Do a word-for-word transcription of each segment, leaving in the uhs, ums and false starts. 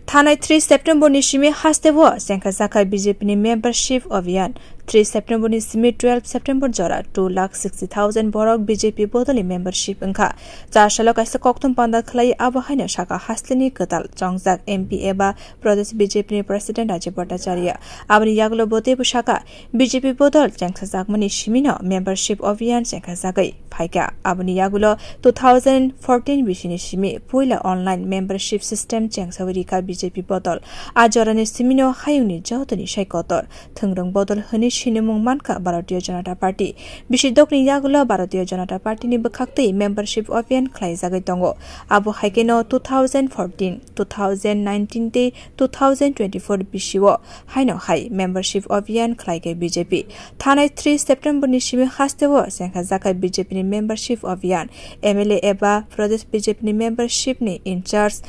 Thanai three September ni simi hasteo chengkha jakha B J P ni membership abhiyan. Three September ni simi twelve September jora two lakh sixty thousand borok B J P bodolni membership wngkha. Char salo kaisa kokthum panda khlai abo haino saka hasteni kwtal chongjak M P eba Pradesh B J P ni President Rajiv Bhattacharya. Aboni yagulo bo teibo saka B J P bodol chengsajakmani simino membership abhiyan chengkhajagwi phaikha. Aboni yagulo two thousand fourteen bisini simi puila online membership system chengsawi rikha B J P bodol. A jorani simino hayungni jotoni sai kotor thwngrwng bodol hwnwi sinimung mankha Bharatiya Janata Party. Bisi dokni yagulo Bharatiya Janata Party ni bwkhaktwi membership abhiyan khlaijagwi tongo. Abo hai kheno two thousand fourteen, two thousand nineteen tei two thousand twenty-four bisio haino hai membership abhiyan khlaikha B J P. Thanai three September ni simi hasteo chengkha jakha B J P ni membership abhiyan. M L A eba Pradesh B J P ni membership ni in charge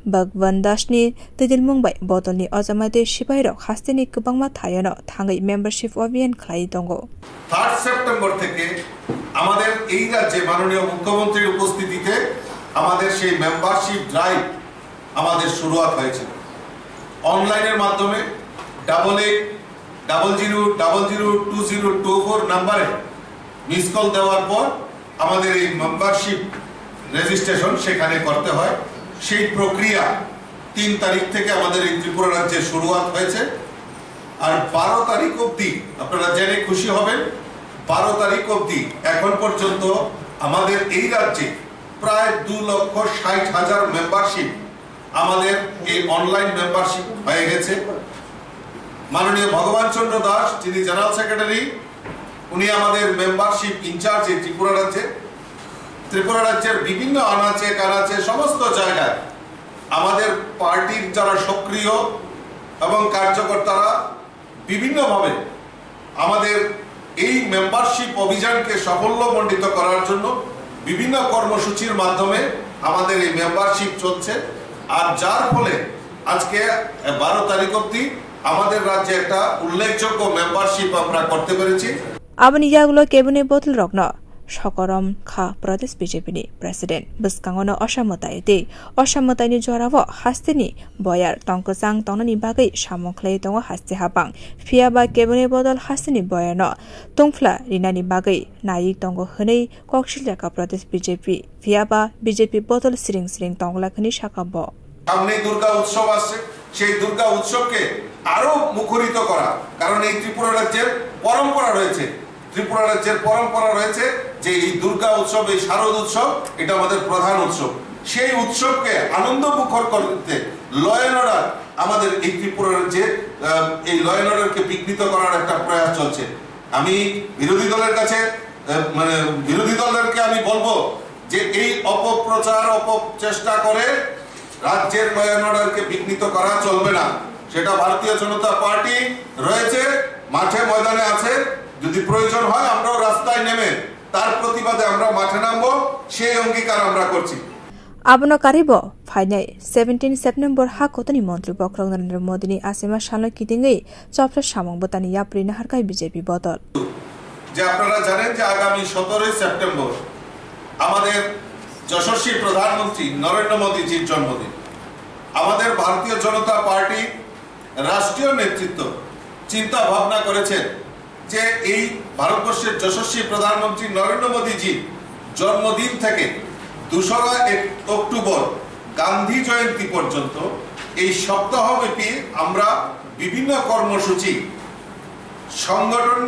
Bhagwan Das ni twidilmung bai bodolni ojama tei sipairok hasteni kwbangma thaiono thangwi membership abhiyan khlai tongo. Third September থেকে আমাদের এই রাজ্যে মাননীয় মুখ্যমন্ত্রীর উপস্থিতিতে আমাদের সেই membership drive আমাদের শুরুয়াত হয়েছে। অনলাইনের মাধ্যমে double eight double zero double zero two zero two four নাম্বারে মিস কল দেওয়ার পর আমাদের এই মেম্বারশিপ রেজিস্ট্রেশন সেখানে করতে হয়। সেই প্রক্রিয়া তিন তারিখ থেকে আমাদের এই ত্রিপুরা রাজ্যে শুরুয়াত হয়েছে। আর বারো তারিখ অবধি আপনারা জেনে খুশি হবেন, বারো তারিখ অবধি এখন পর্যন্ত আমাদের এই রাজ্যে প্রায় দু লক্ষ ষাট হাজার মেম্বারশিপ আমাদের এই অনলাইন মেম্বারশিপ হয়ে গেছে। মাননীয় ভগবান চন্দ্র দাস, যিনি জেনারেল সেক্রেটারি, উনি আমাদের মেম্বারশিপ ইনচার্জ এই ত্রিপুরা রাজ্যে। ত্রিপুরা রাজ্যের বিভিন্ন আনাচে কানাচে সমস্ত জায়গায় আমাদের পার্টির যারা সক্রিয় এবং কার্যকর্তারা বিভিন্নভাবে আমাদের এই মেম্বারশিপ অভিযানকে সাফল্যমণ্ডিত করার জন্য বিভিন্ন কর্মসূচির মাধ্যমে আমাদের এই মেম্বারশিপ চলছে। আর যার ফলে আজকে বারো তারিখ অবধি আমাদের রাজ্যে একটা উল্লেখযোগ্য মেম্বারশিপ আমরা করতে পেরেছি। Aboni yagulo keboni bodol rokno sokorom kha Pradesh B J P ni President. Bwskango no osa mwtai tei osa mwtai ni jora o hasteni boyar tongkwchang tongnani bagwi samung khlai tongo haste habang. Phiya ba keboni bodol hasteni boyar no tungphla rinani bagwi naiwi tongo hwnwi kok siljak kha Pradesh B J P. Phiya ba B J P bodol siring siring tongla hwnwi sakha bo. সামনেই দুর্গা উৎসব আসছে, সেই দুর্গা উৎসবকে আরো মুখরিত করা, কারণ এই ত্রিপুরা রাজ্যের পরম্পরা রয়েছে, ত্রিপুরা রাজ্যের পরম্পরা রয়েছে যে এই দুর্গা উৎসব, এই শারদ উৎসব, এটা আমাদের প্রধান উৎসব। সেই উৎসবকে আনন্দ মুখর করতে ল অ্যান্ড অর্ডার আমাদের এই ত্রিপুরা রাজ্যে, আহ, এই ল অ্যান্ড অর্ডারকে বিঘ্নিত করার একটা প্রয়াস চলছে। আমি বিরোধী দলের কাছে, আহ, মানে বিরোধী দলদেরকে আমি বলবো যে এই অপপ্রচার, অপচেষ্টা করে রাজ্যের ল অ্যান্ড অর্ডারকে বিঘ্নিত করা চলবে না। সেটা ভারতীয় জনতা পার্টি রয়েছে, মাঠে ময়দানে আছে, যদি প্রয়োজন হয় আমরাও রাস্তায় নেমে তার প্রতিবাদে আমরা মাঠে নামবো, সেই অঙ্গীকার আমরা করছি। Abono karwi bo phainai seventeen September ha kotoni montri bokhorok Narendra Modi ni asima salno kitingwi chopsa samung bwtani yapri naharkha B J P bodol. যে আপনারা জানেন যে আগামী সতেরোই সেপ্টেম্বর আমাদের যশস্বী প্রধানমন্ত্রী নরেন্দ্র মোদীজির জন্মদিন। আমাদের ভারতীয় জনতা পার্টি রাষ্ট্রীয় নেতৃত্ব চিন্তা ভাবনা করেছেন যে এই ভারতবর্ষের যশস্বী প্রধানমন্ত্রী নরেন্দ্র মোদীজির জন্মদিন থেকে দোসরা এক-, অক্টোবর গান্ধী জয়ন্তী পর্যন্ত এই সপ্তাহব্যাপী আমরা বিভিন্ন কর্মসূচি সংগঠন,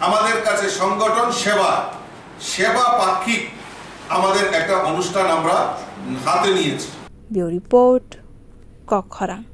আমাদের কাছে সংগঠন সেবা, সেবা পাক্ষিক আমাদের একটা অনুষ্ঠান আমরা হাতে নিয়েছি। Bureau Report, Kokkhorang.